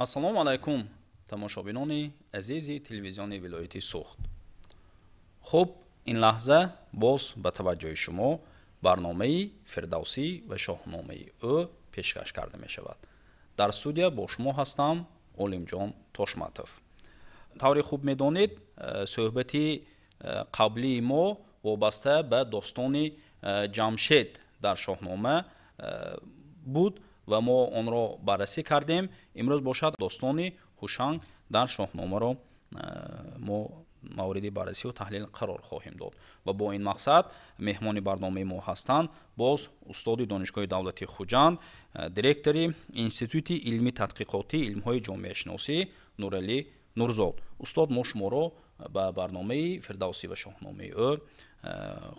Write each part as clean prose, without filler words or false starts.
Ассалому алайкум, тамошобинони азизи телевизиони вилояти Суғд. Хуб, ин лаҳза боз ба таваҷҷӯҳи шумо барномаи Фирдавсӣ ва шоҳномаи ӯ пешкаш карда мешавад. Дар студия бо шумо ҳастам Олимҷон Тошматов. Тавре хуб медонед, суҳбати қаблии мо вобаста ба достони Ҷамшед дар Шоҳнома буд ва мо онро баррасӣ кардем. Имрӯз бошад, достони Ҳушанг дар Шоҳномаро мо мавриди баррасию таҳлил қарор хоҳем дод ва бо ин мақсад меҳмони барномаи мо ҳастанд боз устоди Донишгоҳи давлатии Хуҷанд, директори Институти илми тадқиқотии илмҳои ҷомеашиносӣ Нуралӣ Нурзод. Устод, мо шуморо ба барномаи Фирдавсӣ ва шоҳномаи ӯ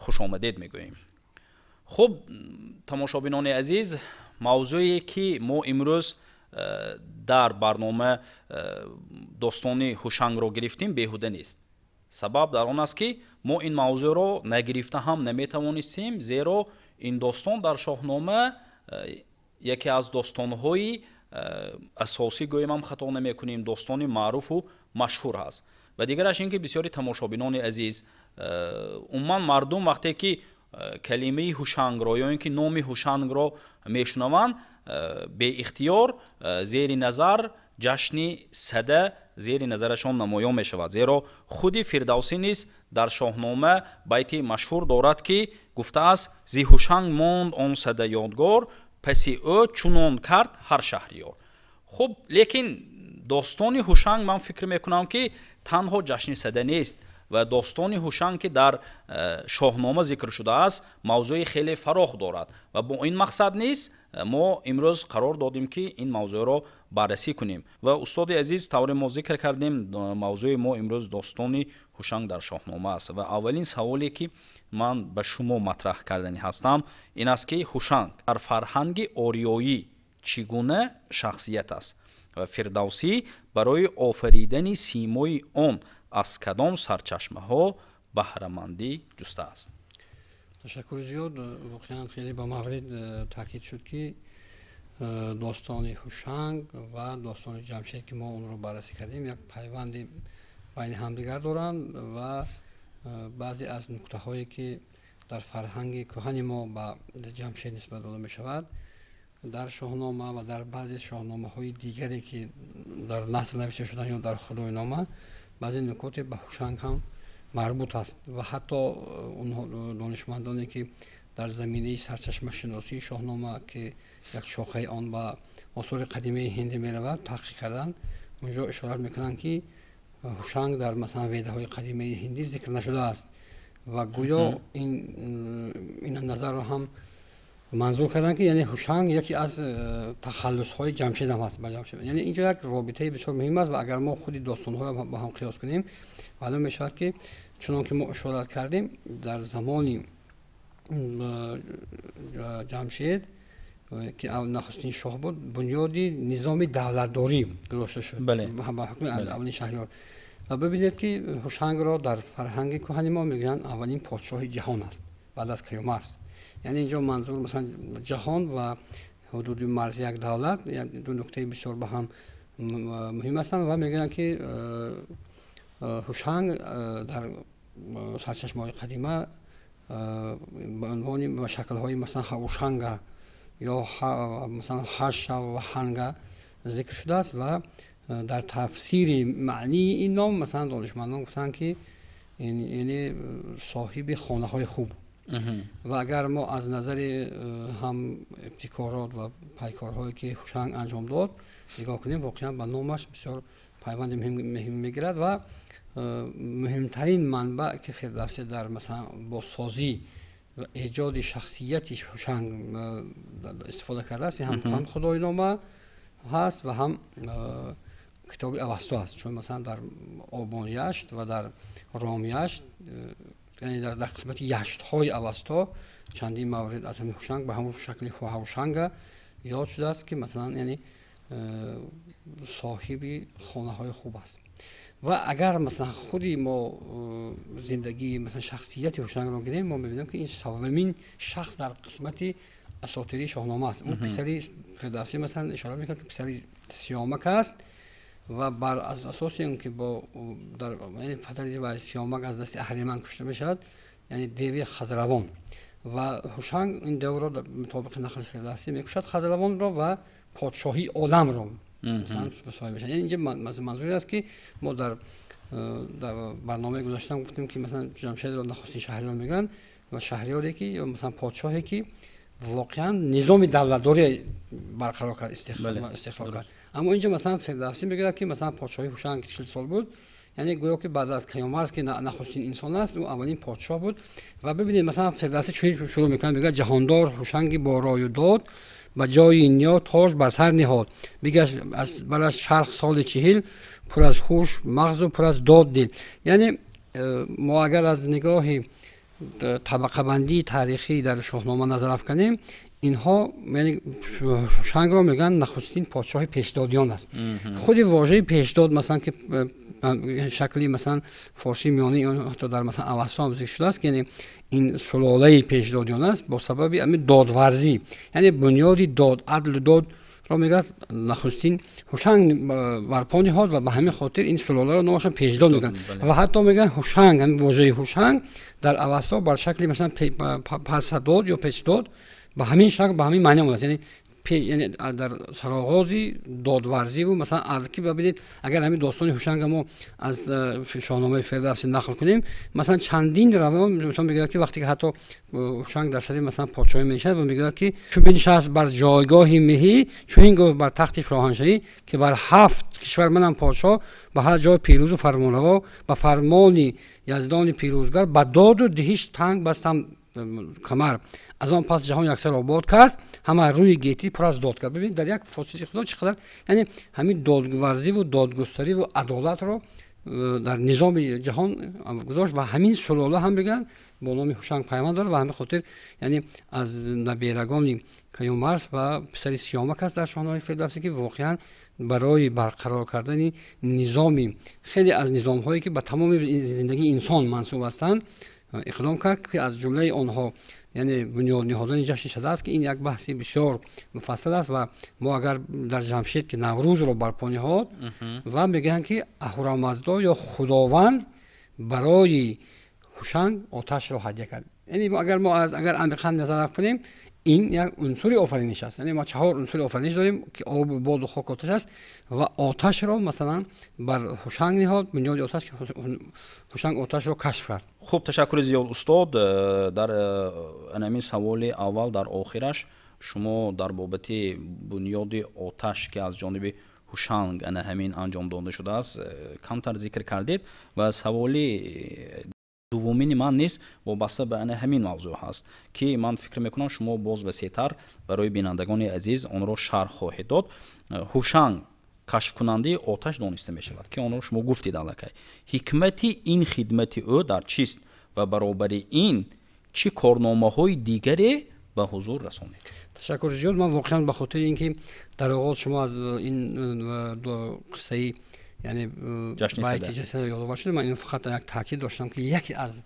хушомадед мегӯем. Хуб, тамошобинони азиз, мавзӯе ки мо имрӯз дар барнома достони Ҳушангро гирифтем, беҳуда нест. Сабаб дар он аст, ки мо ин мавзӯъро нагирифта ҳам наметавонистем, зеро ин достон дар Шоҳнома яке аз достонҳои асосӣ гӯем ҳам хато намекунем, достони маъруфу машҳур аст. Ва дигараш ин ки бисёри тамошобинони азиз, умуман мардум вақте ки калимаи Ҳушангро ё ин ки номи Ҳушангро мешунаванд, беихтиёр зери назар ҷашни Сада зери назарашон намоён мешавад, зеро худи Фирдавсӣ низ дар Шоҳнома байти машҳур дорад, ки гуфтааст: «Зи Ҳушанг монд он Сада ёдгор, паси ӯ чунон кард ҳар шаҳриёр». Хуб, лекин достони Ҳушанг, ман фикр мекунам, ки танҳо ҷашни Сада нест ва достони Ҳушанг, ки дар Шоҳнома зикр шудааст, мавзӯи хеле фарох дорад ва бо ин мақсад низ мо имрӯз қарор додем, ки ин мавзӯъро баррасӣ кунем. Ва устоди азиз, тавре мо зикр кардем, мавзӯи мо имрӯз достони Ҳушанг дар Шоҳнома аст ва аввалин саволе, ки ман ба шумо матраҳ карданӣ ҳастам, ин аст, ки Ҳушанг дар фарҳанги ориёӣ чӣ гуна шахсият аст ва Фирдавсӣ барои офаридани симои он аз кадом сарчашмаҳо баҳрамандӣ ҷустааст? Ташаккури зиёд. Воқеан, хеле ба маврид таъкид шуд, ки достони Ҳушанг ва достони Ҷамшед, ки мо онро баррасӣ кардем, як пайванди байни ҳамдигар доранд ва баъзе аз нуктаҳое, ки дар фарҳанги кӯҳани мо ба Ҷамшед нисбат дода мешавад, дар Шоҳнома ва дар баъзе шоҳномаҳои дигаре, ки дар наср навишта шуданд ё дар Худойнома, баъзе нукоте ба Ҳушанг ҳам марбут аст. Ва ҳатто онҳо, донишмандоне, ки дар заминаи сарчашмашиносии Шоҳнома, ки як шохаи он ба осори қадимаи ҳиндӣ меравад, таҳқиқ карданд, онҷо ишорат мекунанд, ки Ҳушанг дар, масалан, Ведаҳои қадимаи ҳиндӣ зикр нашудааст ва гӯё ин назарро ҳам манзур карданд, ки яъне Ҳушанг яке аз тахаллусҳои Ҷамшед ҳам ҳаст ба Ҷамшед. Яъне инҷо як робитаи бисёр муҳим аст ва агар мо худи достонҳоро бо ҳам қиёс кунем, маълум мешавад, ки чунон ки мо ишорат кардем, дар замони Ҷамшед, ки нахустин шоҳ буд, бунёди низоми давлатдорӣ гузошта шуд ба ҳукми аввалин шаҳриёр. Ва бибинед, ки Ҳушангро дар фарҳанги кӯҳани мо мегӯянд, аввалин подшоҳи ҷаҳон аст баъд аз Каюмарс. Яъне инҷо манзур, масалан, ҷаҳон ва ҳудуди марзи як давлат ду нуктаи бисёр ба ҳам муҳим ҳастанд. Ва мегӯянд, ки Ҳушанг дар сарчашмаҳои қадима ба унвони ба шаклҳои, масалан, Ҳаушанга ё, масалан, Ҳаша ва Ҳанга зикр шудааст. Ва дар тафсири маънии ин ном, масалан, донишмандон гуфтанд, ки яъне соҳиби хонаҳои хуб. Ва агар мо аз назари ҳам ибтикорот ва пайкорҳое, ки Ҳушанг анҷом дод, нигоҳ кунем, воқеан ба номаш бисёр пайванди муҳим мегирад. Ва муҳимтарин манбаъ, ки Фирдавсӣ дар, масалан, бозсозӣ ва эҷоди шахсияти Ҳушанг истифода кардааст, ҳам Худойнома ҳаст ва ҳам китоби Авасто аст. Чун, масалан, дар Обон Яшт ва дар Ром Яшт, яъне дар қисмати яштҳои Авасто, чандин маврид аз ҳамин Ҳушанг ба ҳамон шакли Ҳушанга ёд шудааст, ки, масалан, яъне соҳиби хонаҳои хуб аст. Ва агар, масалан, худи мо зиндагии, масалан, шахсияти Ҳушангро гирем, мо мебинем, ки ин севумин шахс дар қисмати асотирии Шоҳнома аст. Ӯ писари, Фирдавсӣ, масалан, ишора мекунад, ки писари Сиёмак аст. Ва бар асоси он ки бо дар яъне падари вай Сиёмак аз дасти Аҳриман кушта мешавад, яъне деви Хазравон, ва Ҳушанг ин девро мутобиқи нақли Фирдавсӣ мекушад Хазравонро ва подшоҳии оламро масалан соҳиб мешавад. Яъне инҷа манзур аст, ки мо дар барномаи гузашта гуфтем, ки масалан Ҷамшедро нахустин шаҳриёр мегӯянд ва шаҳриёре ки ё масалан подшоҳе ки воқеан низоми давлатдорӣ барқарор кард, истиқрор кард. Аммо инҷо масалан Фирдавсӣ мегӯяд, ки масалан подшоҳии Ҳушанг 40 сол буд, яъне гӯё ки баъд аз Каюмарс, ки нахустин инсон аст, ӯ аввалин подшоҳ буд. Ва бибинед, масалан Фирдавсӣ чунин шурӯъ мекунад, мегӯяд: ҷаҳондор Ҳушанги бо рою дод, ба ҷои ниё тоҷ бар сар ниҳод, бигашт аз бараш чарх соли 40, пур аз ҳуш мағзу пур аз дод дил. Яъне мо агар аз нигоҳи табақабандии таърихӣ дар Шоҳнома назар афканем, инҳо яъне Ҳушангро мегӯянд нахустин подшоҳи пешдодиён аст. Худи вожаи пешдод, масалан, ки шакли масалан форсии миёнаи он ҳатто дар масалан Авасто ҳам зикр шудааст, ки яъне ин сулолаи пешдодиён аст бо сабаби ҳамин додварзӣ, яъне бунёди дод, адлу дод ро мегӯяд нахустин Ҳушанг барпо ниҳод ва ба ҳамин хотир ин сулоларо номашон пешдод мегӯянд. Ва ҳатто мегӯянд Ҳушанг, ҳамин вожаи Ҳушанг дар Авасто бар шакли масалан пасадод ё пешдод ба ҳамин шакл, ба ҳамин маъни омадааст, яъне дар сароғози додварзиву масалан адл. Ки бибинед, агар ҳамин достони Ҳушанга мо аз Шоҳномаи Фирдавсӣ нақл кунем, масалан чандин равон масалан мегӯяд, ки вақте ки ҳатто Ҳушанг дар сари масалан подшоҳӣ менишинад ва мегӯяд, ки чун бинишаст бар ҷойгоҳи меҳӣ, чунин гуфт бар тахти шоҳаншоҳӣ, ки бар 7 кишвар манам подшоҳ, ба ҳар ҷой пирӯзу фармонраво, ба фармони яздони пирӯзгар, ба доду диҳиш танг бастам камар. Аз он пас ҷаҳон яксар обод кард, ҳама рӯи гетӣ пур аз дод кард. Бибинед, дар як фосилаи худо чӣ қадар, яъне ҳамин додварзиву додгустариву адолатро дар низоми ҷаҳон гузошт ва ҳамин сулола ҳам мегӯянд бо номи Ҳушанг пайванд дорад ва ҳамин хотир яъне аз наберагони Каюмарс ва писари Сиёмак аст дар Шоҳномаи Фирдавсӣ, ки воқеан барои барқарор кардани низоми хеле аз низомҳое ки ба тамоми зиндагии инсон мансуб ҳастанд иқдом кард, ки аз ҷумлаи онҳо яъне бунёд ниҳодани ҷашни Сада аст, ки ин як баҳси бисёр муфассал аст. Ва мо агар дар Ҷамшед, ки Наврӯзро барпо ниҳод, ва мегӯянд, ки Аҳурамаздо ё Худованд барои Ҳушанг оташро ҳадя кард. Яъне агар мо агар амиқан назар кунем, ин як унсури офариниш аст. Яъне мо 4 унсури офариниш дорем, ки об, боду хок, оташ аст, ва оташро масалан бар Ҳушанг ниҳод, бунёди оташ, ки Ҳушанг оташро кашф кард. Хуб, ташаккури зиёд, устод. Дар анамин саволи аввал дар охираш шумо дар бобати бунёди оташ, ки аз ҷониби Ҳушанг ана ҳамин анҷом дода шудааст, камтар зикр кардед ва саволи дуввумини ман низ вобаста ба ана ҳамин мавзӯъ ҳаст, ки ман фикр мекунам шумо боз васеътар барои бинандагони азиз онро шарҳ хоҳед дод. Ҳушанг кашфкунандаи оташ дониста мешавад, ки онро шумо гуфтед аллакай. Ҳикмати ин хидмати ӯ дар чист ва баробари ин чӣ корномаҳои дигаре ба ҳузур расонид? Ташаккури зиёд. Ман воқеан ба хотири ин ки дар оғоз шумо аз ин қиссаи яъне байти ҷашни Сада ёдовар шудед, ман ин фақат як таъкид доштам, ки яке аз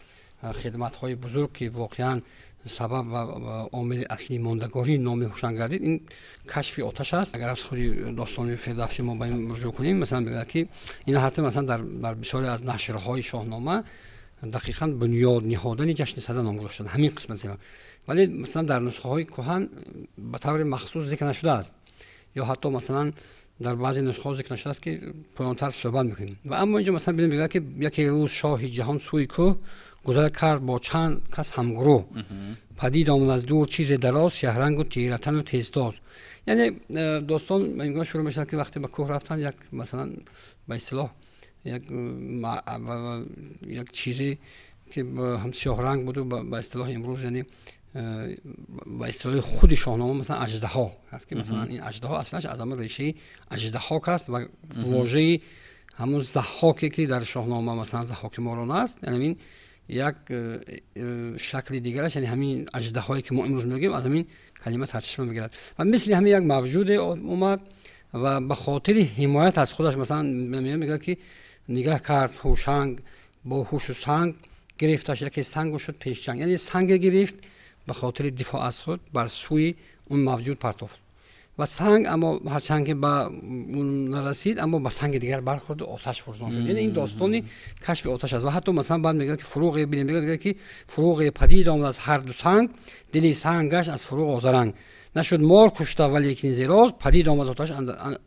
хидматҳои бузург, ки воқеан сабаб ва омили аслии мондагории номи Ҳушанг гардид, ин кашфи оташ аст. Агар аз худи достони Фирдавсӣ мо ба ин рӯҷӯъ кунем, масалан мегӯяд, ки ин ҳатто масалан дар бисёре аз нашрҳои Шоҳнома дақиқан бунёд ниҳодани ҷашни Сада ном гузошта шуда, ҳамин қисмат зира. Вале масалан дар нусхаҳои кӯҳан ба таври махсус зикр нашудааст, ё ҳатто масалан дар баъзе нусхаҳо зикр нашудааст, ки поёнтар суҳбат мекунем. Ва аммо инҷо масалан бинем, мегӯяд, ки яке рӯз шоҳи ҷаҳон сӯи кӯҳ гузар кард бо чанд кас ҳамгурӯҳ, падид омад аз дур чизе дароз, сиёҳрангу тиратану тездоз. Яъне достон ингуна шурӯъ мешавад, ки вақте ба кӯҳ рафтанд, як масалан ба истилоҳ як чизе ки ҳам сиёҳранг буду ба истилоҳи имрӯз, яъне ба истилоҳи худи Шоҳнома масалан аждаҳо аст, ки масалан ин аждаҳо аслаш аз ҳамон решаи аждаҳок аст ва вожаи ҳамон заҳҳоке, ки дар Шоҳнома масалан заҳҳоки морон аст, яъне ҳамин як шакли дигараш, яъне ҳамин аждаҳое, ки мо имрӯз мегӯем, аз ҳамин калима сарчашма мегирад. Ва мисли ҳамин як мавҷуде омад ва ба хотири ҳимоят аз худаш масалан мегӯяд, ки нигаҳ кард Ҳушанг бо ҳушу санг, гирифташ яке сангу шуд пешчанг. Яъне санге гирифт ба хотири дифоъ аз худ, бар сӯи он мавҷуд партофт. ва санг аммо ҳарчанд ки ба нарасид, аммо ба санги дигар бархӯрд, оташ фурӯзон шуд. Яъне ин достони кашфи оташ аст. Ва ҳатто масалан баъд мегӯяд ки фуруғе бинем, мегӯяд ки фуруғе падид омад аз ҳар ду санг, дили санг гашт аз фуруғ озаранг. Нашуд мор кушта, валекин зероз падид омад оташ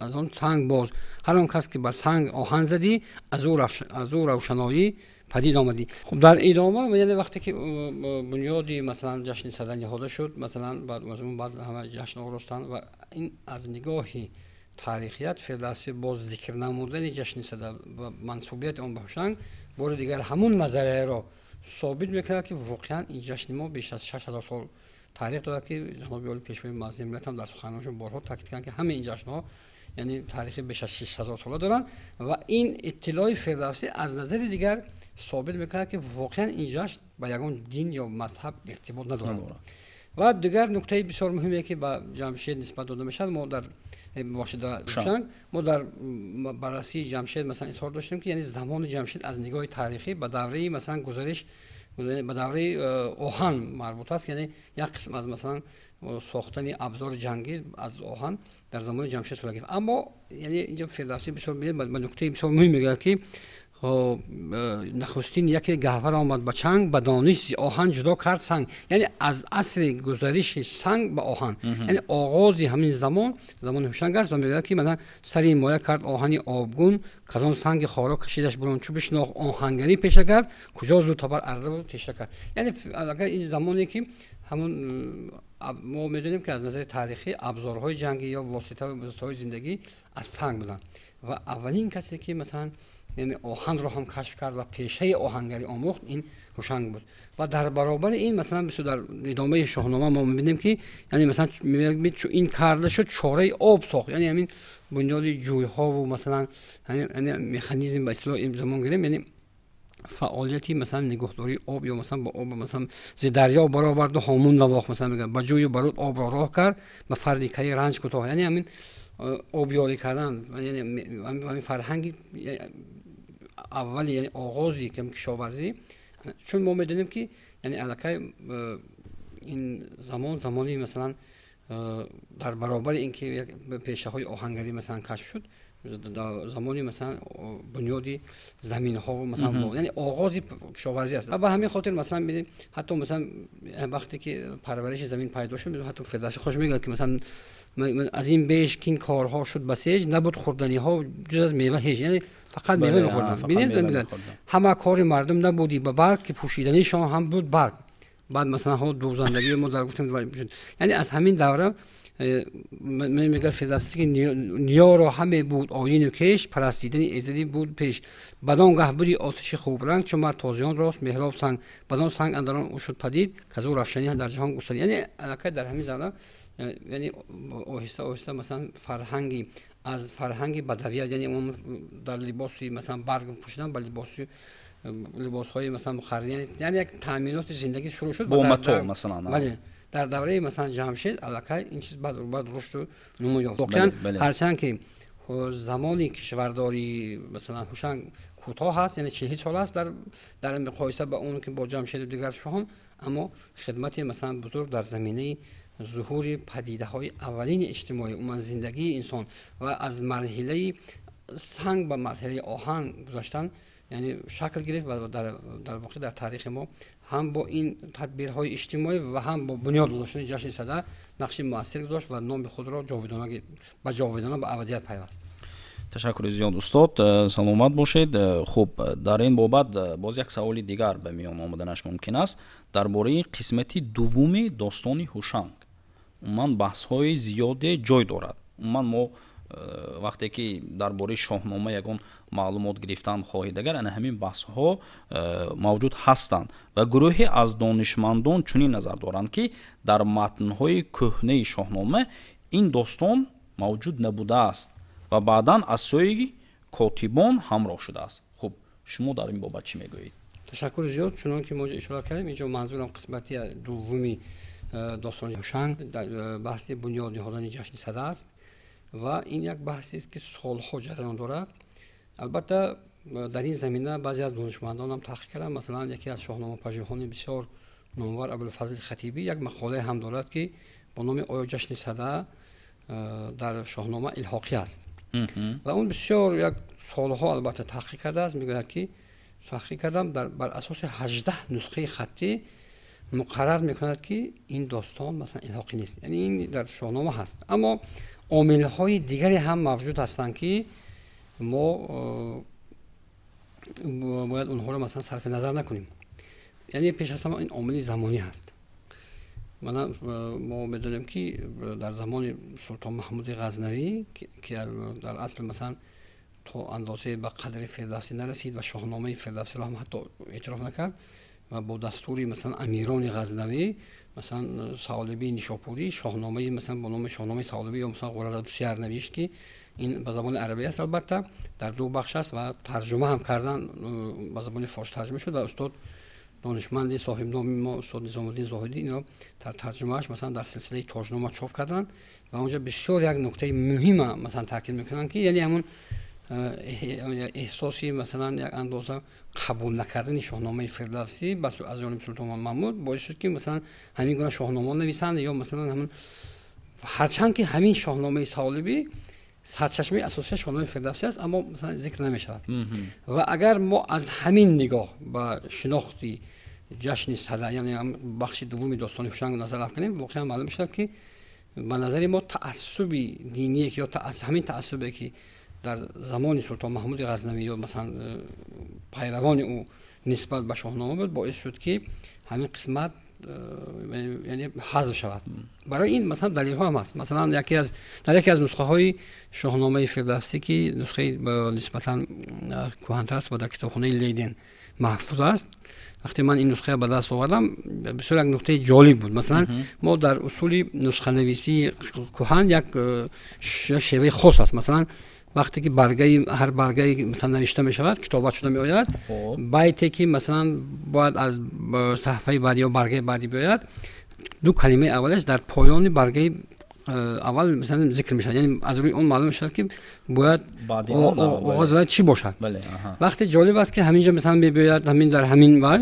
аз он санг боз. Ҳар он кас ки бар санг оҳан задӣ, аз ӯ равшаноӣ падид омадӣ. Хуб, дар идома, яъне вақте ки бунёди масалан ҷашни Сада ниҳода шуд, масалан баъд ҳама ҷашн оростанд ва ин аз нигоҳи таърихият Фирдавсӣ боз зикр намудани ҷашни Сада ва мансубияти он ба Ҳушанг бори дигар ҳамун назарияро собит мекунад, ки воқеан ин ҷашни мо беш аз 6000 сол таърих дорад, ки ҷаноби олӣ пешвои муаззами миллат ҳам дар суханонашон борҳо таъкид карданд, ки ҳамаи ин ҷашнҳо яъне таърихи беш аз 6000 сола доранд. Ва ин иттилои Фирдавсӣ аз назари дигар собит мекунад, ки воқеан ин ҷашн ба ягон дин ё мазҳаб иртибот надорад. Ва дигар нуктаи бисёр муҳиме, ки ба Ҷамшед нисбат дода мешавад, мо дар Ҳушанг, мо дар баррасии Ҷамшед масалан изҳор доштем, ки яъне замони Ҷамшед аз нигоҳи таърихӣ ба давраи масалан гузариш ба давраи оҳан марбут аст. Яъне як қисм аз масалан сохтани абзори ҷангӣ аз оҳан дар замони Ҷамшед сурат гирифт. Аммо яъне инҷо Фирдавсӣ бисёр ба нуктаи бисёр муҳим мегӯяд, ки нахустин яке гаҳвар омад ба чанг, ба дониш зи оҳан ҷудо кард санг. Яъне аз асри гузариши санг ба оҳан, яъне оғози ҳамин замон замони Ҳушанг аст. Ва мегӯяд, ки масалан сари моя кард оҳани обгун, казон санги хоро кашидаш бурун, чу бишнохт оҳангарӣ пеша кард, куҷо зуд табар арда теша кард. Яъне агар ин замоне ки ҳамон мо медонем, ки аз назари таърихӣ абзорҳои ҷангӣ ё воситаҳои зиндагӣ аз санг буданд ва аввалин касе ки масалан яъне оҳанро ҳам кашф кард ва пешаи оҳангарӣ омӯхт, ин Ҳушанг буд. Ва дар баробари ин масалан бисёр дар идомаи Шоҳнома мо мебинем, ки яъне масалан чу ин карда шуд, чораи об сохт. Яъне ҳамин бунёди ҷӯйҳову масалан яъне механизм ба истилоҳи ин замон гирем, яъне фаъолияти масалан нигоҳдории об ё масалан ба об масалан зи дарё бароварду ҳомун навохт, масалан мегӯяд ба ҷӯю баруд обро роҳ кард, ба фарди каи ранҷ кӯтоҳ. Яъне ҳамин обёрӣ кардан, яъне ҳамин фарҳанги аввали, яъне оғози кишоварзӣ. Чун мо медонем, ки яъне аллакай ин замон замони масалан дар баробари ин ки пешаҳои оҳангарӣ масалан кашф шуд, замони масалан бунёди заминҳо масалан яъне оғози кишоварзӣ аст. Ва ба ҳамин хотир масалан бинем, ҳатто масалан вақте ки парвариши замин пайдо шуд, ҳатто Фирдавсӣ хуш мегӯяд, ки масалан аз ин беш кин корҳо шуд басеҷ, набуд хӯрданиҳо ҷуз аз мева ҳеҷ. Яъне фақат мева мехӯрданд. Бинед, мегӯяд ҳама кори мардум набуди ба барг, ки пӯшиданишон ҳам буд барг. Баъд масалан ҳо дӯзандагии мо дар гуфтем. Яъне аз ҳамин давра мегӯяд Фирдавсӣ, ки ниёро ҳаме буд оину кеш, парастидани эзадӣ буд пеш. Бадон гаҳ буди оташи хубранг, чун мар тозиён рост меҳроб санг. Бадон санг андарон ӯ шуд падид, казу равшанӣ дар ҷаҳон густарид. Яъне аллакай дар ҳамин давра, яъне оҳиста оҳиста масалан фарҳанги аз фарҳанги бадавият, яъне дар либоси масалан барг пӯшидан ба либосҳои масалан мухаррир, яъне як таъминоти зиндагӣ шурӯъ шуд. Бо мато масалан. Бале, дар давраи масалан Ҷамшед аллакай ин чиз баъд рушду нумӯ ёфт. Воқеан, ҳарчанд ки замони кишвардории масалан Ҳушанг кӯтоҳ аст, яъне 40 сол аст дар муқоиса ба он ки бо Ҷамшеду дигар шоҳон, аммо хидмати масалан бузург дар заминаи зуҳури падидаҳои аввалини иҷтимоӣ, умуман зиндагии инсон ва аз марҳилаи санг ба марҳилаи оҳан гузаштан, яъне шакл гирифт. Ва дар воқеъ дар таърихи мо ҳам бо ин тадбирҳои иҷтимоӣ ва ҳам бо бунёд гузоштани ҷашни Сада нақши муассир гузошт ва номи худро ба ҷовидона ба абадият пайваст. Ташаккури зиёд, устод, саломат бошед. Хуб, дар ин бобат боз як саволи дигар ба миён омаданаш мумкин аст дар бораи қисмати дуввуми достони Ҳушанг. Умуман баҳсҳои зиёде ҷой дорад. Умуман мо вақте ки дар бораи Шоҳнома ягон маълумот гирифтан хоҳед, агар ана ҳамин баҳсҳо мавҷуд ҳастанд ва гурӯҳе аз донишмандон чунин назар доранд, ки дар матнҳои кӯҳнаи Шоҳнома ин достон мавҷуд набудааст ва баъдан аз сӯи котибон ҳамроҳ шудааст. Хуб, шумо дар ин бобат чӣ мегӯед? Ташаккури зиёд. Чунон ки мо ишора кардем, инҷо манзурам қисмати дуввуми достони Ҳушанг, баҳси бунёд ниҳодани ҷашни Сада аст ва ин як баҳсест, ки солҳо ҷараён дорад. Албатта, дар ин замина баъзе аз донишмандонам таҳқиқ карданд. Масалан, яке аз шоҳномапажӯҳони бисёр номвар, Абулфазли Хатибӣ, як мақолае ҳам дорад, ки бо номи «Оё ҷашни Сада дар Шоҳнома илҳоқӣ аст. Ва он бисёр як солҳо албатта таҳқиқ кардааст, мегӯяд ки таҳқиқ кардам, бар асоси 18 нусхаи хаттӣ муқаррар мекунад ки ин достон масалан илҳоқӣ нест, яъне ин дар Шоҳнома ҳаст. Аммо омилҳои дигаре ҳам мавҷуд ҳастанд ки мо бояд онҳоро масалан сарфи назар накунем. Яъне пеш аз ҳама ин омили замонӣ ҳаст. Масалан мо медонем ки дар замони Султон Маҳмуди Ғазнавӣ ки дар асл масалан то андозае ба қадри Фирдавсӣ нарасид ва Шоҳномаи Фирдавсиро ҳам ҳатто эътироф накард ва бо дастури масалан амирони Ғазнавӣ масалан Саолибии Нишопурӣ Шоҳномаи масалан бо номи Шоҳномаи Саолибӣ ё масалан Ғурратуссияр навишт ки ин ба забони арабӣ аст, албатта дар ду бахш аст ва тарҷума ҳам кардан ба забони форсӣ тарҷума шуд ва устод донишманди соҳибноми мо устод Низомуддин Зоҳидӣ инро дар тарҷумааш масалан дар силсилаи Тоҷнома чоп карданд ва онҷо бисёр як нуктаи муҳима масалан таъкид мекунанд ки яъне ҳамун эҳсоси масалан як андоза қабул накардани Шоҳномаи Фирдавсӣ аз ҷониби Султон Маҳмуд боис шуд ки масалан ҳамин гуна шоҳнома нависанд ё масалан ҳамун ҳарчанд ки ҳамин Шоҳномаи Саолибӣ сарчашмаи асосии Шоҳномаи Фирдавсӣ аст, аммо масалан зикр намешавад. Ва агар мо аз ҳамин нигоҳ ба шинохти ҷашни Сада, яъне бахши дуввуми достони Ҳушанг назар афканем, воқеан маълум мешавад ки ба назари мо таассуби диние ё ҳамин таассубе ки дар замони Султон Маҳмуди Ғазнавӣ ё масалан пайравони ӯ нисбат ба Шоҳнома буд, боис шуд ки ҳамин қисмат яъне ҳазф шавад. Барои ин масалан далелҳо ҳам ҳаст. Масалан дар яке аз нусхаҳои Шоҳномаи Фирдавсӣ ки нусхаи нисбатан кӯҳантар аст ва дар китобхонаи Лейден маҳфуз аст, вақте ман ин нусхаро ба даст овардам, бисёр як нуктаи ҷолиб буд. Масалан мо дар усули нусханависии кӯҳан як шеваи хос аст. Масалан вақте ки баргаи ҳар баргаи масалан навишта мешавад, китобат шуда меояд, байте ки масалан бояд аз саҳифаи баъдӣ ё баргаи баъдӣ биояд, ду калимаи аввалаш дар поёни баргаи аввал масалан зикр мешавад, яъне аз рӯи он маълум мешавад ки бояд оғоз бояд чӣ бошад. Вақте ҷолиб аст ки ҳамин ҷо масалан мебиёяд, ҳамин дар ҳамин вай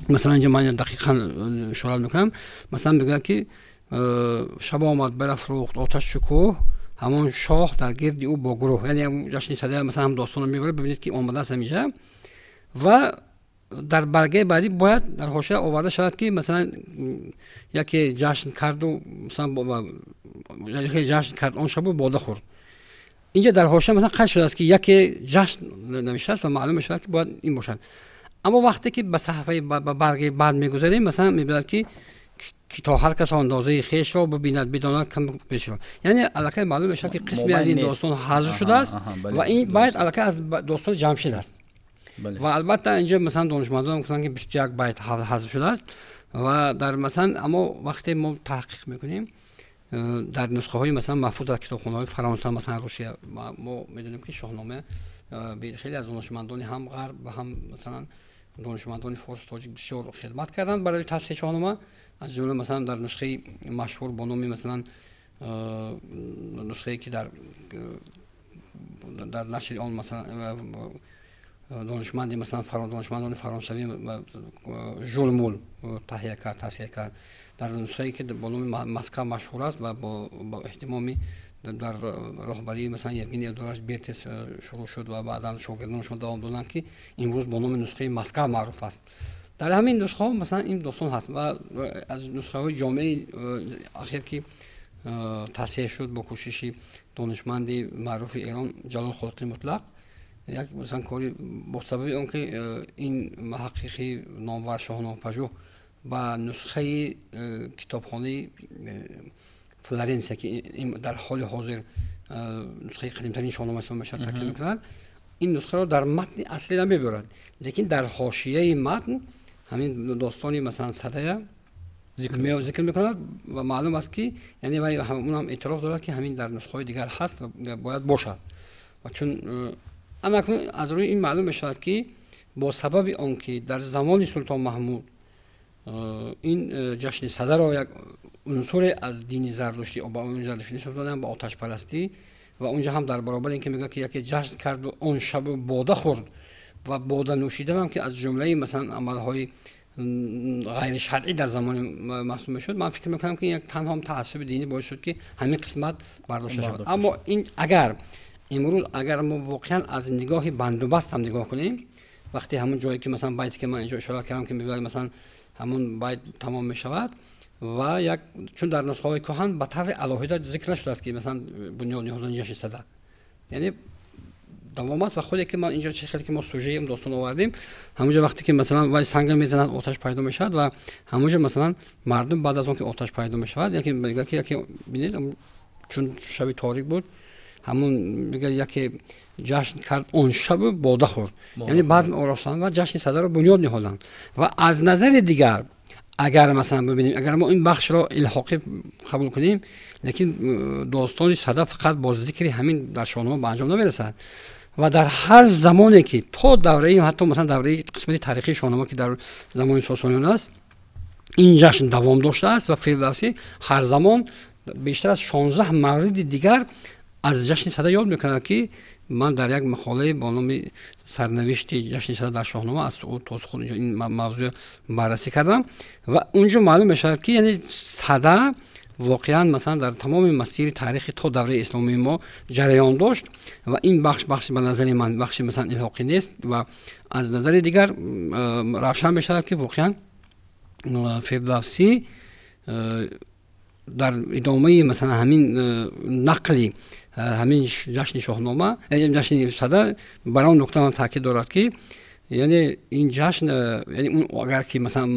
масалан инҷо ман дақиқан ишора мекунам, масалан мегӯяд ки шаб омад барафрӯхт оташ шукӯҳ, ҳамон шоҳ дар гирди ӯ бо гурӯҳ, яъне ҷашни Сада масалан ҳам достонро мебарад, бибинед ки омадааст ҳаминҷа ва дар баргаи баъдӣ бояд дар ҳошия оварда шавад ки масалан яке ҷашн карду масалан яке ҷашн кард он шабу бода хӯрд. Инҷа дар ҳошия масалан қайд шудааст ки яке ҷашн навиштааст ва маълум мешавад ки бояд ин бошад. Аммо вақте ки ба саҳифаи ба баргаи баъд мегузарем, масалан мебинад ки то ҳар кас андозаи хешро бибинад, бидонад кам бешро, яъне аллакай маълум мешавад ки қисме аз ин достон ҳазф шудааст ва ин байт аллакай аз достони Ҷамшид аст. Ва албатта инҷо масалан донишмандон гуфтанд ки 21 байт ҳазф шудааст ва дар масалан аммо вақте мо таҳқиқ мекунем дар нусхаҳои масалан маҳфуз дар китобхонаҳои Фаронса, масалан Русия, мо медонем ки Шоҳнома хеле аз донишмандони ҳам ғарб ва ҳам масалан донишмандони форс тоҷик бисёр хидмат карданд барои таҳсили Шоҳнома. Аз ҷумла масалан дар нусхаи машҳур бо номи масалан нусхае ки дар нашри он масалан донишманди масалан донишмандони фаронсавӣ Жул Мул таҳия кард, таҳсия кард, дар нусхае ки бо номи Москва машҳур аст ва бо эҳтимоми дар роҳбарии масалан Евгений Эдуардович Бертес шурӯъ шуд ва баъдан шогирдонашон давом доданд ки имрӯз бо номи нусхаи Москва маъруф аст. Дар ҳамин нусхаҳо масалан ин достон ҳаст ва аз нусхаҳои ҷомеаи ахир ки таҳсия шуд бо кӯшиши донишманди маъруфи Эрон Ҷалол Холиқи Мутлақ, як масалан кори бо сабаби он ки ин муҳаққиқи номвар шоҳномапажӯҳ ба нусхаи китобхонаи Флоренсия ки дар ҳоли ҳозир нусхаи қадимтарин шоҳнома ҳисоб мешавад такя мекунад, ин нусхаро дар матни аслӣ намебарад, лекин дар ҳошияи матн ҳамин достони масалан Садая зикр мекунад ва маълум аст ки яъне вай онам эътироф дорад ки ҳамин дар нусхаҳои дигар ҳаст ва бояд бошад. Ва чун анакнун аз рӯи ин маълум мешавад ки бо сабаби он ки дар замони Султон Маҳмуд ин ҷашни Садаро як унсуре аз дини зардуштӣ ба он зардуштӣ нисбат доданд, ба оташпарастӣ, ва онҷо ҳам дар баробари ин ки мегӯяд ки яке ҷашн карду он шаб бода хӯрд ва бода нӯшидан ҳам ки аз ҷумлаи масалан амалҳои ғайришаръӣ дар замони маҳсуб мешуд. Ман фикр мекунам, ки як танҳо таассуби динӣ боис шуд, ки ҳамин қисмат бардошта шавад. Аммо ин агар имрӯз агар мо воқеан аз нигоҳи бандубаст ҳам нигоҳ кунем, вақте ҳамон ҷое ки масалан байте ки ман инҷо ишора кардам, ки мегӯяд масалан ҳамон байт тамом мешавад ва як чун дар нусхаҳои кӯҳан ба таври алоҳида зикр нашудааст, ки масалан бунёд ниҳодани ҷашни Сада, яъне давом аст. Ва худе ки ман инҷо чӣ хеле ки мо сужаи достон овардем, ҳамонҷо вақте ки масалан вай санга мезанад, оташ пайдо мешавад ва ҳамонҷо масалан мардум баъд аз он ки оташ пайдо мешавад, яке мегӯяд, ки яке бинед, чун шаби торик буд, ҳамон мегӯяд, яке ҷашн кард он шабу бода хӯрд, яъне базм оростанд ва ҷашни Садаро бунёд ниҳоданд. Ва аз назари дигар агар масалан бибинем, агар мо ин бахшро илҳоқӣ қабул кунем, лекин достони Сада фақат бо зикри ҳамин дар Шоҳнома ба анҷом намерасад ва дар ҳар замоне ки то давраи ҳатто масалан давраи қисмати таърихии Шоҳнома, ки дар замони Сосониён аст, ин ҷашн давом доштааст ва Фирдавсӣ ҳар замон бештар аз 16 мавриди дигар аз ҷашни Сада ёд мекунад, ки ман дар як мақолае бо номи сарнавишти ҷашни Сада дар Шоҳнома аз то худ ин мавзӯъ баррасӣ кардам ва унҷо маълум мешавад, ки яъне Сада воқеан масалан дар тамоми масири таърихи то давраи исломии мо ҷараён дошт ва ин бахш бахши ба назари ман бахши масалан илҳоқӣ нест. Ва аз назари дигар равшан мешавад, ки воқеан Фирдавсӣ дар идомаи масалан ҳамин нақли ҳамин ҷашни Шоҳнома, ҷашни Сада, бар он нукта ман таъкид дорад, ки яъне ин ҷашн, яъне он агар ки масалан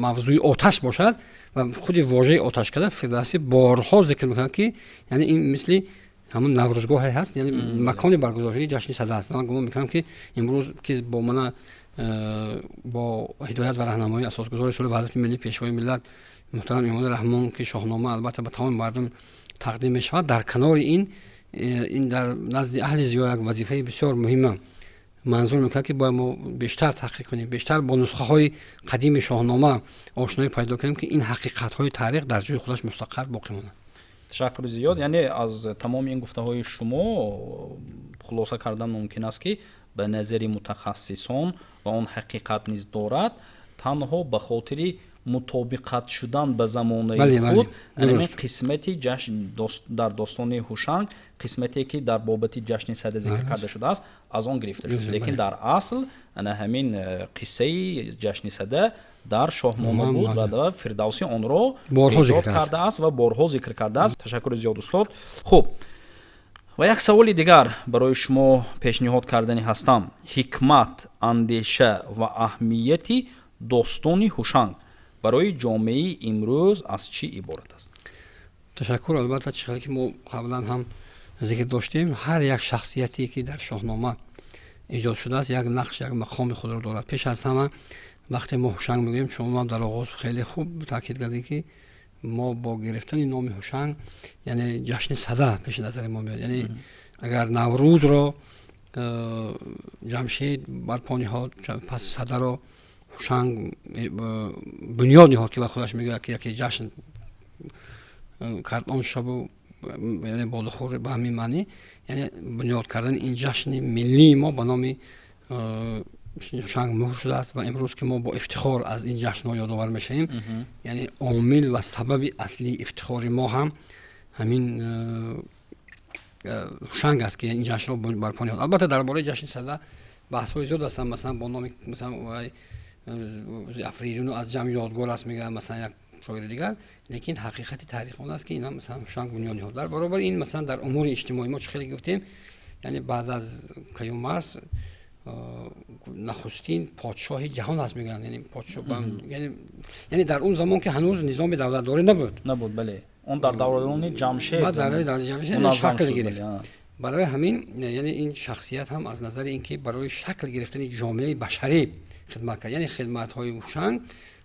мавзӯи оташ бошад ва худи вожаи оташкада Фирдавсӣ борҳо зикр мекунад, ки яъне ин мисли ҳамон наврӯзгоҳе ҳаст, яъне макони баргузоршудани ҷашни Сада аст. Ман гумон мекунам, ки имрӯз ки бо мана бо ҳидоят ва раҳнамоии асосгузори сулҳу ваҳдати миллӣ, пешвои миллат муҳтарам Эмомалӣ Раҳмон, ки Шоҳнома албатта ба тамоми мардум тақдим мешавад, дар канори ин дар назди аҳли зиё як вазифаи бисёр муҳима манзур мекунад, ки бояд мо бештар таҳқиқ кунем, бештар бо нусхаҳои қадими Шоҳнома ошноӣ пайдо кунем, ки ин ҳақиқатҳои таърих дар ҷои худаш мустақар боқӣ монад. Ташаккури зиёд. Яъне аз тамоми ин гуфтаҳои шумо хулоса кардан мумкин аст, ки ба назари мутахассисон ва он ҳақиқат низ дорад, танҳо ба хотири мутобиқат шудан ба замонаи худ ҳамин қисмати ҷашн дар достони Ҳушанг, қисмате ки дар бобати ҷашни Сада зикр карда шудааст, аз он гирифта шуд, лекин дар асл ана ҳамин қиссаи ҷашни Сада дар Шоҳнома буд ва Фирдавсӣ онро эҷод кардааст ва борҳо зикр кардааст. Ташаккури зиёд, устод. Хуб, ва як саволи дигар барои шумо пешниҳод кардани ҳастам. Ҳикмат, андеша ва аҳамияти достони Ҳушанг барои ҷомеаи имрӯз аз чӣ иборат аст? Ташаккур. Албатта, чӣ хеле ки мо қаблан ҳам зикр доштем, ҳар як шахсияте ки дар Шоҳнома эҷод шудааст, як нақш, як мақоми худро дорад. Пеш аз ҳама вақте мо Ҳушанг мегӯем, шумо ҳам дар оғоз хеле хуб таъкид кардед, ки мо бо гирифтани номи Ҳушанг, яъне ҷашни Сада пеши назари мо меояд. Яъне агар Наврӯзро Ҷамшед барпо ниҳод, пас Садаро Ҳушанг бунёд ниҳод, ки ба худаш мегӯяд, ки яке ҷашн кард он шабу, яъне бодахӯр, ба ҳамин маънӣ, яъне бунёд кардани ин ҷашни миллии мо ба номи Ҳушанг муҳр шудааст. Ва имрӯз ки мо бо ифтихор аз ин ҷашнҳо ёдовар мешавем, яъне омил ва сабаби аслии ифтихори мо ҳам ҳамин Ҳушанг аст, ки ин ҷашнро барпо ниҳод. Албатта, дар бораи ҷашни Сада баҳсҳои зиёд ҳастанд, масалан бо номи масалан Афридуну аз ҷамъ ёдгор аст, мегӯяд масалан як шоири дигар, лекин ҳақиқати таърих он аст, ки ина масалан Ҳушанг бунёд ниҳод. Дар баробари ин масалан дар умури иҷтимоӣ мо чӣ хеле гуфтем, яъне баъд аз Каюмарс нахустин подшоҳи ҷаҳон аст, мегӯянд, яъне подшоҳ, яъне дар он замон ки ҳанӯз низоми давлатдорӣ набуд. Набуд, бале, он дар давраи Ҷамшед. Баъд дар давраи Ҷамшед шакл гирифт. Барои ҳамин яъне ин шахсият ҳам аз назари ин ки барои шакл гирифтани ҷомеаи башарӣ хидмат кард, яъне хидматҳои Ҳушанг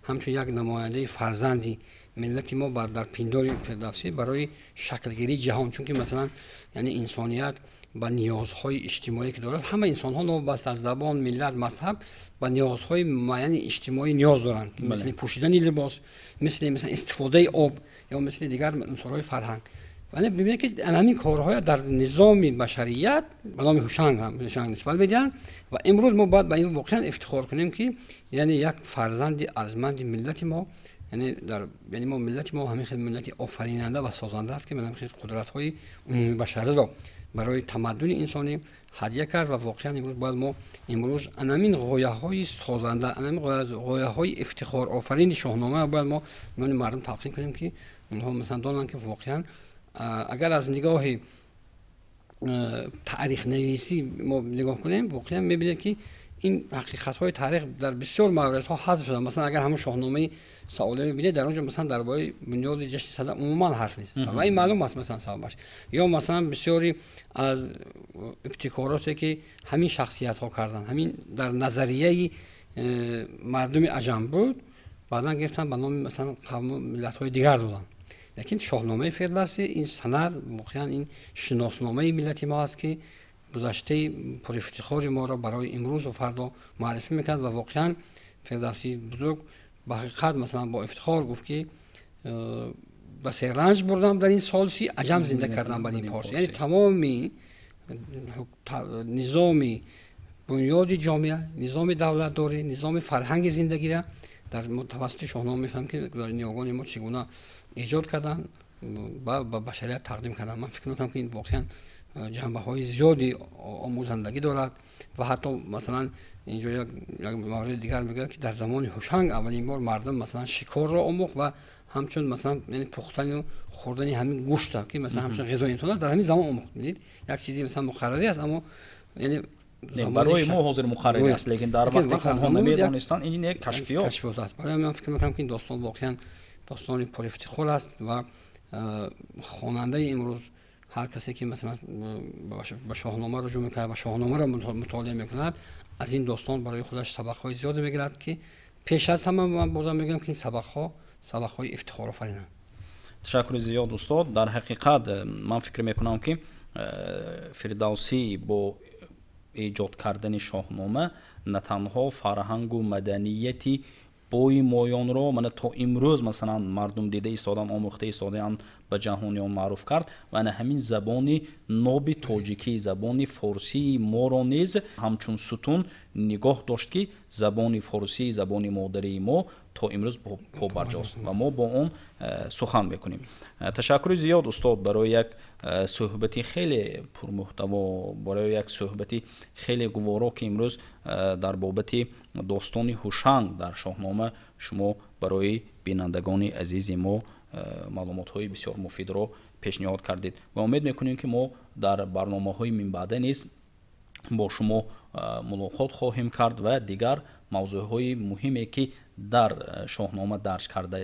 ҳамчун як намояндаи фарзанди миллати мо дар пиндори Фирдавсӣ барои шаклгирии ҷаҳон, чунки масалан яъне инсоният ба ниёзҳои иҷтимоӣ ки дорад, ҳама инсонҳо новобаста аз забон, миллат, мазҳаб ба ниёзҳои муайяни иҷтимоӣ ниёз доранд, мисли пӯшидани либос, мисли масалан истифодаи об ё мисли дигар унсурҳои фарҳанг. Вале бибинед, ки ҳамин корҳоя дар низоми башарият ба номи Ҳушанг ҳам Ҳушанг нисбат медиҳанд. Ва имрӯз мо бояд ба ин воқеан ифтихор кунем, ки яъне як фарзанди арзманди миллати мо, яъне дар яъне мо миллати мо ҳамин хел миллати офаринанда ва созанда аст, ки ҳамин хел қудратҳои умумибашариро барои тамаддуни инсонӣ ҳадя кард. Ва воқеан имрӯз бояд мо имрӯз анамин ғояҳои созанда, анамин ғояҳои ифтихорофарини Шоҳнома бояд мо миёни мардум талқин кунем, ки онҳо масалан донанд, ки воқеан агар аз нигоҳи таърихнависӣ мо нигоҳ кунем, воқеан мебинед, ки ин ҳақиқатҳои таърих дар бисёр мавридҳо ҳазф шуда. Масалан, агар ҳамон Шоҳномаи Саолӣ мебинед, дар он ҷо масалан дар бораи бунёди ҷашни Сада умуман ҳарф нест ва ин маълум аст масалан сабабаш. Ё масалан бисёре аз ибтикороте, ки ҳамин шахсиятҳо карданд, ҳамин дар назарияи мардуми аҷам буд, баъдан гирифтан ба номи масалан қавму миллатҳои дигар доданд. Лекин Шоҳномаи Фирдавсӣ ин санад, воқеан ин шиносномаи миллати мо аст, ки гузаштаи пурифтихори моро барои имрӯзу фардо муаррифӣ мекунад. Ва воқеан Фирдавсии бузург ба ҳақиқат масалан бо ифтихор гуфт, ки басе ранҷ бурдам дар ин солси, аҷам зинда кардам бар ин порси. Яъне тамоми низоми бунёди ҷомеа, низоми давлатдорӣ, низоми фарҳанги зиндагиро дар тавассути Шоҳнома мефаҳмем, ки ниёгони мо чӣ гуна эҷод карданд ва ба башарият тақдим карданд. Ман фикр мекунам, ки ин воқеан ҷанбаҳои зиёди омӯзандагӣ дорад. Ва ҳатто масалан инҷо як мавриди дигар мегӯяд, ки дар замони Ҳушанг аввалин бор мардум масалан шикорро омӯхт ва ҳамчун масалан яъне пухтану хӯрдани ҳамин гӯшта, ки масалан ҳамчун ғизои инсон аст, дар ҳамин замон омӯхт. Бинед, як чизи масалан муқаррарӣ аст, аммо яъне барои мо ҳозир муқаррарӣ аст, лекин дар вақте ки онҳо намедонистанд, ин як кашфиёт кашфиёт аст. Барои ман фикр мекунам, ки ин достон воқеан достони пурифтихор аст ва хонандаи имрӯз, ҳар касе ки масалан ба Шоҳнома руҷӯъ мекунад ва Шоҳномаро мутолиа мекунад, аз ин достон барои худаш сабақҳои зиёде мегирад, ки пеш аз ҳама ман бозам мегӯям, ки ин сабақҳо сабақҳои ифтихорофаринанд. Ташаккури зиёд, устод. Дар ҳақиқат ман фикр мекунам, ки Фирдавсӣ бо эҷод кардани Шоҳнома на танҳо фарҳангу маданияти бои моёнро мана то имрӯз масалан мардум дида истодан, омӯхта истодаанд, ба ҷаҳониён маъруф кард ва ана ҳамин забони ноби тоҷикӣ, забони форсии моро низ ҳамчун сутун нигоҳ дошт, ки забони форсӣ, забони модарии мо то имрӯз побарҷост ва мо бо он сухан мекунем. Ташаккури зиёд, устод, барои як суҳбати хеле пурмуҳтаво, барои як суҳбати хеле гуворо, ки имрӯз дар бобати достони Ҳушанг дар Шоҳнома шумо барои бинандагони азизи мо маълумотҳои бисёр муфидро пешниҳод кардед. Ва умед мекунем, ки мо дар барномаҳои минбаъда низ бо шумо мулоқот хоҳем кард ва дигар мавзӯъҳои муҳиме, ки дар Шоҳнома дарҷ карда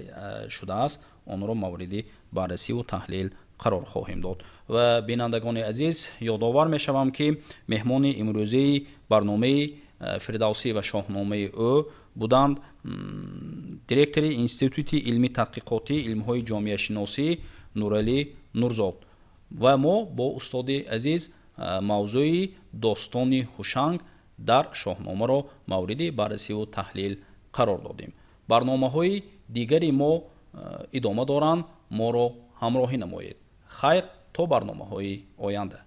шудааст, онро мавриди баррасиву таҳлил қарор хоҳем дод. Ва бинандагони азиз, ёдовар мешавам, ки меҳмони имрӯзии барномаи Фирдавсӣ ва шоҳномаи ӯ буданд директори Институти илми тадқиқотӣ илмҳои ҷомеашиносӣ Нуралӣ Нурзод. Ва мо бо устоди азиз мавзӯи достони Ҳушанг дар Шоҳномаро мавриди баррасиву таҳлил қарор додем. Барномаҳои дигари мо идома доранд, моро ҳамроҳӣ намоед. Хайр, то барномаҳои оянда.